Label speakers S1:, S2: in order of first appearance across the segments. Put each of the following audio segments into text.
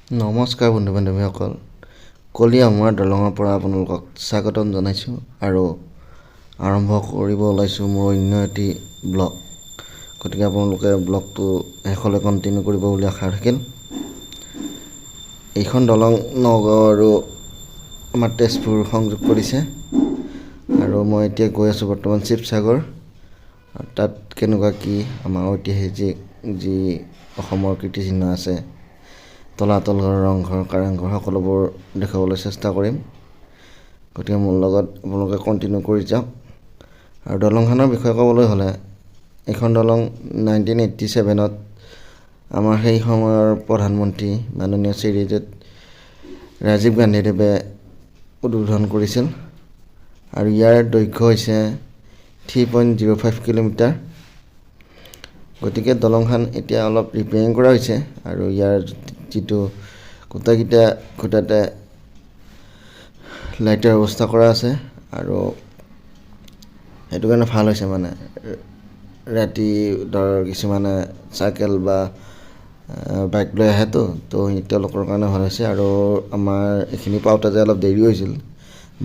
S1: নমস্কাৰ বন্ধু বান্ধৱীসকল, কলিয়ামৰা দলঙৰ পৰা আপোনালোকক স্বাগতম জনাইছোঁ আৰু আৰম্ভ কৰিব ওলাইছোঁ মোৰ অন্য এটি ব্লগ। গতিকে আপোনালোকে ব্লগটো শেষলৈ কণ্টিনিউ কৰিব বুলি আশা থাকিল। এইখন দলং নগাঁও আৰু আমাৰ তেজপুৰ সংযোগ কৰিছে আৰু মই এতিয়া গৈ আছোঁ বৰ্তমান শিৱসাগৰ। তাত কেনেকুৱা কি আমাৰ ঐতিহাসিক যি অসমৰ কীৰ্তিচিহ্ন আছে, তলাতল ঘৰ, ৰংঘৰ, কাৰেংঘৰ সকলোবোৰ দেখুৱাবলৈ চেষ্টা কৰিম। গতিকে মোৰ লগত আপোনালোকে কণ্টিনিউ কৰি যাওক। আৰু দলংখনৰ বিষয়ে ক'বলৈ হ'লে এইখন দলং 1987ত আমাৰ সেই সময়ৰ প্ৰধানমন্ত্ৰী মাননীয় শ্ৰীযুত ৰাজীৱ গান্ধীদেৱে উদ্বোধন কৰিছিল আৰু ইয়াৰ দৈৰ্ঘ্য হৈছে 3.05 কিলোমিটাৰ। গতিকে দলংখন এতিয়া অলপ ৰিপেয়াৰিং কৰা হৈছে আৰু ইয়াৰ যিটো গোটেইকেইটা খুঁটাতে লাইটৰ ব্যৱস্থা কৰা আছে আৰু সেইটো কাৰণে ভাল হৈছে। মানে ৰাতি ধৰ কিছুমানে চাইকেল বা বাইক লৈ আহেতো, তো তেওঁলোকৰ কাৰণে ভাল হৈছে। আৰু আমাৰ এইখিনি পাওঁতে যে অলপ দেৰি হৈছিল,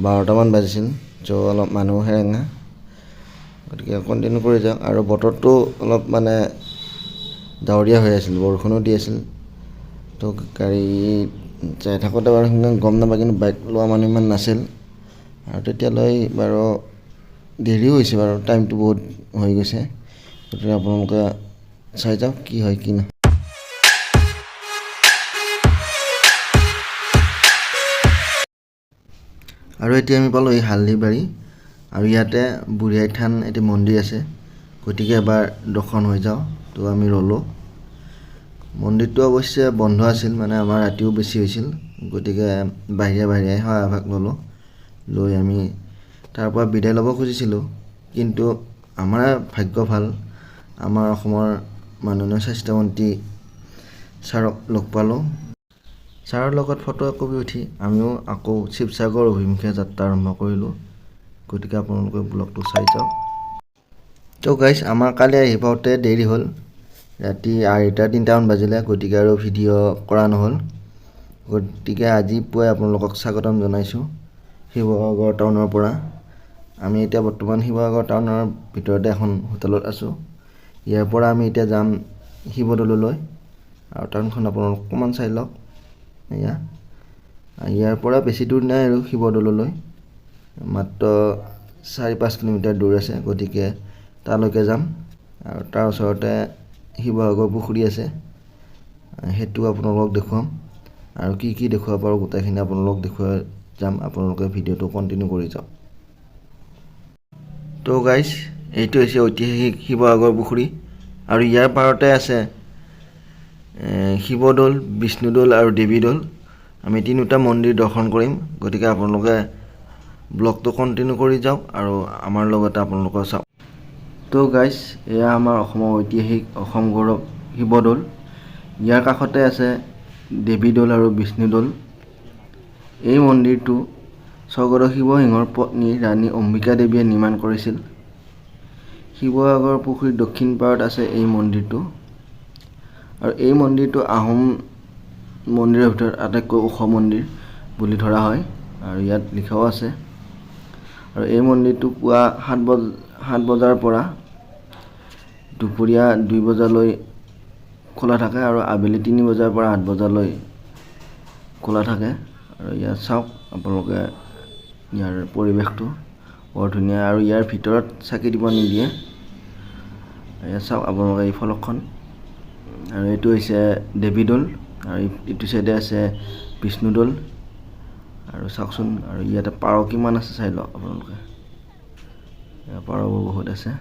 S1: 12টামান বাজিছিল, চ' অলপ মানুহ সেৰেঙা। গতিকে কণ্টিনিউ কৰি যাওক। আৰু বতৰটো অলপ মানে ডাৱৰীয়া হৈ আছিল, বৰষুণো দি আছিল। তো গাড়ী যাই থাকোঁতে বাৰু সিমান গম নাপায়, কিন্তু বাইক লোৱা মানুহ ইমান নাছিল। আৰু তেতিয়ালৈ বাৰু দেৰিও হৈছে বাৰু, টাইমটো বহুত হৈ গৈছে। গতিকে আপোনালোকে চাই যাওক কি হয় কি নহয়। আৰু এতিয়া আমি পালোঁ এই হালধিবাৰী আৰু ইয়াতে বুঢ়ী থান এটি মন্দিৰ আছে। গতিকে এবাৰ দৰ্শন হৈ যাওঁ। তো আমি ৰ'লোঁ। মন্দিৰটো অৱশ্যে বন্ধ আছিল, মানে আমাৰ ৰাতিও বেছি হৈছিল। গতিকে বাহিৰে বাহিৰে সেৱা এভাগ ল'লোঁ, লৈ আমি তাৰ পৰা বিদায় ল'ব খুজিছিলোঁ। কিন্তু আমাৰ ভাগ্য ভাল, আমাৰ অসমৰ মাননীয় স্বাস্থ্যমন্ত্ৰী ছাৰক লগ পালোঁ। ছাৰৰ লগত ফটো একপি উঠি আমিও আকৌ শিৱসাগৰ অভিমুখে যাত্ৰা আৰম্ভ কৰিলোঁ। গতিকে আপোনালোকে ব্লগটো চাই যাওক। তো গাইজ, আমাৰ কালি আহি পাওঁতে দেৰি হ'ল, ৰাতি 2:30 3টামান বাজিলে। গতিকে আৰু ভিডিঅ' কৰা নহ'ল। গতিকে আজি পুৱাই আপোনালোকক স্বাগতম জনাইছোঁ শিৱসাগৰ টাউনৰ পৰা। আমি এতিয়া বৰ্তমান শিৱসাগৰ টাউনৰ ভিতৰতে এখন হোটেলত আছোঁ। ইয়াৰ পৰা আমি এতিয়া যাম শিৱদৌললৈ। আৰু টাউনখন আপোনালোক অকণমান চাই লওক। এয়া ইয়াৰ পৰা বেছি দূৰ নাই আৰু শিৱদৌললৈ, মাত্ৰ 4-5 কিলোমিটাৰ দূৰ আছে। গতিকে তালৈকে যাম। আৰু তাৰ ওচৰতে শিৱসাগৰ পুখুৰী আছে, সেইটো আপোনালোকক দেখুৱাম। আৰু কি কি দেখুৱাব পাৰোঁ গোটেইখিনি আপোনালোকক দেখুৱাই যাম। আপোনালোকে ভিডিঅ'টো কণ্টিনিউ কৰি যাওক। তো গাইজ, এইটো হৈছে ঐতিহাসিক শিৱসাগৰ পুখুৰী আৰু ইয়াৰ পাৰতে আছে শিৱদৌল, বিষ্ণুদৌল আৰু দেৱীদৌল। আমি তিনিওটা মন্দিৰ দৰ্শন কৰিম। গতিকে আপোনালোকে ব্লগটো কণ্টিনিউ কৰি যাওক আৰু আমাৰ লগতে আপোনালোকেও চাওক। তো গাইজ, এয়া আমাৰ অসমৰ ঐতিহাসিক অসম গৌৰৱ শিৱদৌল। ইয়াৰ কাষতে আছে দেৱীদৌল আৰু বিষ্ণুদৌল। এই মন্দিৰটো স্বৰ্গদেউ শিৱসিংহৰ পত্নী ৰাণী অম্বিকা দেৱীয়ে নিৰ্মাণ কৰিছিল। শিৱসাগৰ পুখুৰীৰ দক্ষিণ পাৰত আছে এই মন্দিৰটো। আৰু এই মন্দিৰটো আহোম মন্দিৰৰ ভিতৰত আটাইতকৈ ওখ মন্দিৰ বুলি ধৰা হয় আৰু ইয়াত লিখাও আছে। আৰু এই মন্দিৰটো পুৱা 7 বজাৰ পৰা দুপৰীয়া 2 বজালৈ খোলা থাকে আৰু আবেলি 3 বজাৰ পৰা 8 বজালৈ খোলা থাকে। আৰু ইয়াত চাওক আপোনালোকে ইয়াৰ পৰিৱেশটো বৰ ধুনীয়া। আৰু ইয়াৰ ভিতৰত চাকি দিব নিদিয়ে। ইয়াত চাওক আপোনালোকে এই ফলকখন। আৰু এইটো হৈছে দেৱীদৌল আৰু এইটো চাইডে আছে বিষ্ণুদৌল। আৰু চাওকচোন, আৰু ইয়াতে পাৰ কিমান আছে চাই লওক আপোনালোকে। পাৰবোৰ বহুত আছে।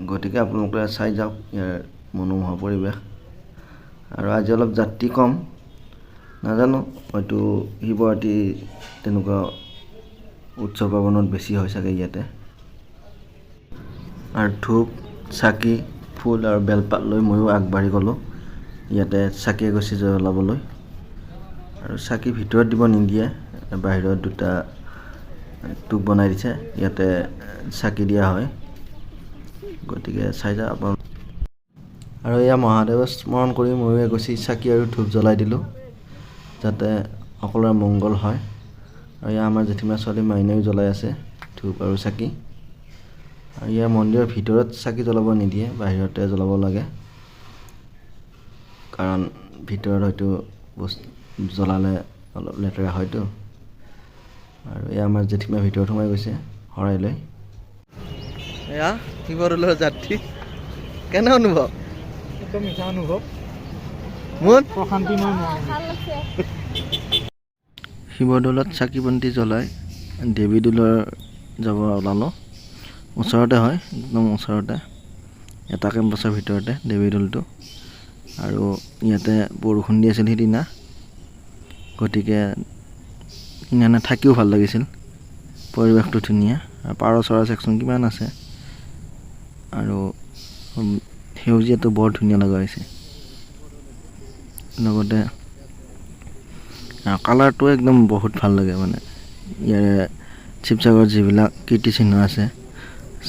S1: গতিকে আপোনালোকে চাই যাওক ইয়াৰ মনোমোহা পৰিৱেশ। আৰু আজি অলপ যাত্ৰী কম, নাজানো হয়তো শিৱৰাত্ৰি তেনেকুৱা উৎসৱ পাৰ্বণত বেছি হয় চাগে ইয়াতে। আৰু ধূপ, চাকি, ফুল আৰু বেলপাত লৈ ময়ো আগবাঢ়ি গ'লোঁ ইয়াতে চাকি এগছি জ্বলাবলৈ। আৰু চাকি ভিতৰত দিব নিদিয়ে, বাহিৰত দুটা টোপ বনাই দিছে, ইয়াতে চাকি দিয়া হয়। গতিকে চাই যাওক আপোনালোক। আৰু এয়া মহাদেৱক স্মৰণ কৰি ময়ো এগছি চাকি আৰু ধূপ জ্বলাই দিলোঁ, যাতে সকলোৰে মংগল হয়। আৰু এয়া আমাৰ জেঠীমা ছোৱালী মাইনাও জ্বলাই আছে ধূপ আৰু চাকি। আৰু ইয়াৰ মন্দিৰৰ ভিতৰত চাকি জ্বলাব নিদিয়ে, বাহিৰতে জ্বলাব লাগে, কাৰণ ভিতৰত হয়তো বস্তু জ্বলালে অলপ লেতেৰা হয়তো। আৰু এয়া আমাৰ জেঠীমা ভিতৰত সোমাই গৈছে শৰাই লৈ। এয়া শিৱদৌলৰ যাত্ৰী, কেনে অনুভৱ?
S2: একদম মিঠা অনুভৱ।
S1: মোৰ
S2: প্ৰশান্তিময় মন।
S1: শিৱদৌলত চাকি বন্তি জ্বলাই দেৱী দৌলৰ যাব ওলালোঁ। ওচৰতে হয়, একদম ওচৰতে, এটা কেম্পাছৰ ভিতৰতে দেৱী দৌলটো। আৰু ইয়াতে বৰষুণ দি আছিল সিদিনা, গতিকে সিদিনা থাকিও ভাল লাগিছিল। পৰিৱেশটো ধুনীয়া আৰু পাৰ চৰাই চাওকচোন কিমান আছে। আৰু সেউজীয়াটো বৰ ধুনীয়া লগা হৈছে। লগতে কালাৰটো একদম বহুত ভাল লাগে। মানে ইয়াৰে শিৱসাগৰত যিবিলাক কীৰ্তিচিহ্ন আছে,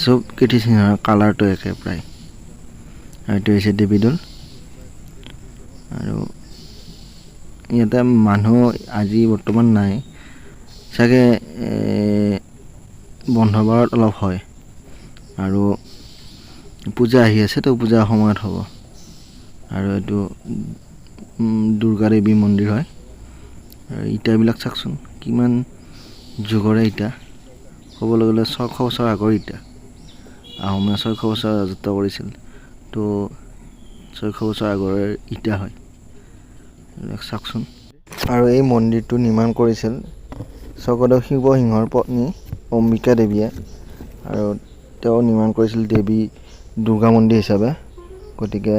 S1: চব কীৰ্তিচিহ্নৰ কালাৰটো একে প্ৰায়। আৰু এইটো হৈছে দেৱীদৌল। আৰু ইয়াতে মানুহ আজি বৰ্তমান নাই চাগে, বন্ধ বাৰত অলপ হয়। আৰু পূজা আহি আছে তো, পূজাৰ সময়ত হ'ব। আৰু এইটো দুৰ্গা দেৱী মন্দিৰ হয়। আৰু ইটাবিলাক চাওকচোন, কিমান যুগৰে ইটা। ক'বলৈ গ'লে 600 বছৰ আগৰ ইটা। আহোমে 600 বছৰ ৰাজত্ব কৰিছিল, তো 600 বছৰ আগৰে ইটা হয় এইবিলাক, চাওকচোন। আৰু এই মন্দিৰটো নিৰ্মাণ কৰিছিল স্বৰ্গদেউ শিৱসিংহৰ পত্নী অম্বিকা দেৱীয়ে আৰু তেওঁ নিৰ্মাণ কৰিছিল দেৱী দুৰ্গা মন্দিৰ হিচাপে। গতিকে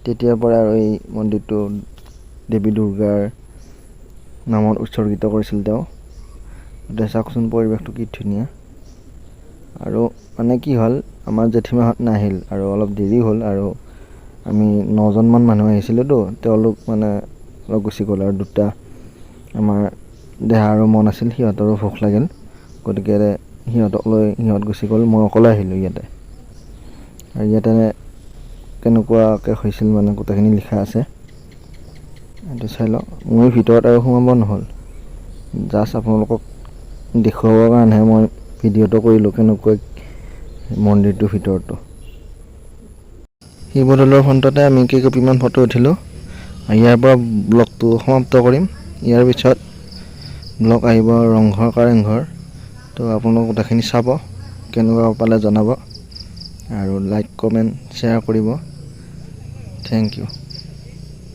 S1: তেতিয়াৰ পৰা আৰু এই মন্দিৰটো দেৱী দুৰ্গাৰ নামত উৎসৰ্গিত কৰিছিল তেওঁ। গতিকে চাওকচোন পৰিৱেশটো কি ধুনীয়া। আৰু মানে কি হ'ল, আমাৰ জেঠীমাহঁত নাহিল আৰু অলপ দেৰি হ'ল। আৰু আমি নজনমান মানুহ আহিছিলোঁতো, তেওঁলোক মানে অলপ গুচি গ'ল। আৰু দুটা আমাৰ দেহা আৰু মন আছিল, সিহঁতৰো ভোক লাগিল, গতিকে সিহঁতক লৈ সিহঁত গুচি গ'ল। মই অকলে আহিলোঁ ইয়াতে। আৰু ইয়াতে কেনেকুৱাকৈ হৈছিল মানে গোটেইখিনি লিখা আছে, এইটো চাই লওক। মই ভিতৰত আৰু সোমাব নহ'ল, জাষ্ট আপোনালোকক দেখুৱাবৰ কাৰণেহে মই ভিডিঅ'টো কৰিলোঁ, কেনেকুৱা মন্দিৰটোৰ ভিতৰটো। শিৱদৌলৰ ফ্ৰণ্টতে আমি কেইকপিমান ফটো উঠিলোঁ। ইয়াৰ পৰা ব্লগটো সমাপ্ত কৰিম। ইয়াৰ পিছত ব্লগ আহিব ৰংঘৰ, কাৰেংঘৰ। তো আপোনালোক গোটেইখিনি চাব, কেনেকুৱা পালে জনাব আৰু লাইক, কমেণ্ট, শ্বেয়াৰ কৰিব। Thank U.